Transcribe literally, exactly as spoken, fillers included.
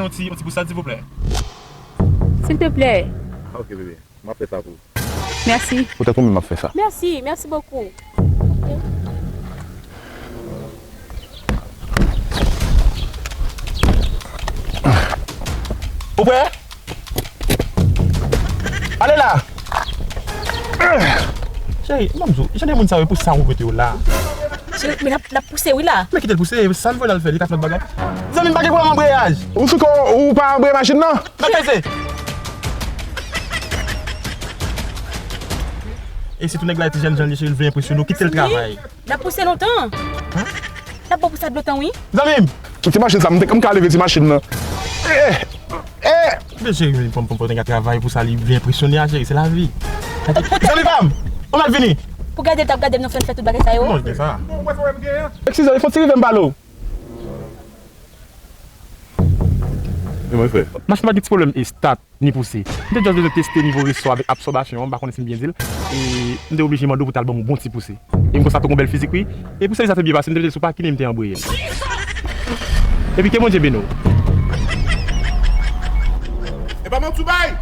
Yon ti, yon ti pous sa, silvouplè. Silteplè. Ah, ok, bebe. M ap fè sa pou ou. Mèsi. Poutèt ou menm m ap fè sa. Mèsi, mèsi bokou. Ou prè? Ale la! Cheri, ban m di w, jan de moun sa yo, pou sa ou kote yo la? Cheri, men l ap, l ap pouse wi la. Men kite l pouse, sa l vle l al fè, li ka fè lòt bagay. Zanmi m, pa gen pwoblèm anbreyaj. Ou sou kò, ou pa anbreye machin nan? Nan peze. E sitou nèg la ti jèn jan li, cheri, l vle enpresyone w, kite l travay. L ap pouse lontan. L ap bon pou sa dlo tan wi. Zanmi m! Ti machin sa, m te, m ka leve ti machin nan. Eh! Eh! Men cheri, men pòm pòm pòm nèg la travay pou sa, li vle enpresyone a, cheri, se lavi. Zanmi pa m! Ou mèt vini! Pou gade l t ap gade m nan fè l fè tout bagay sa yo. Non, gen sa. Eskize, fò ti rive m pale w. E mwen frè. Machin pa gen ti pwoblèm estat ni pouse. M te just bezwen teste nivo resò avèk absòbasyon an, m pa konnen si m byen di l. E m te oblije mande w pou w t al ban m yon bon ti pouse. E m konn sa tou gon bèl fizik wi. E pou sèvis sa te byen pase, m te mete l sou pakin e m te anbreye l. Epi ke Bondye beni w. E pa manti w bay.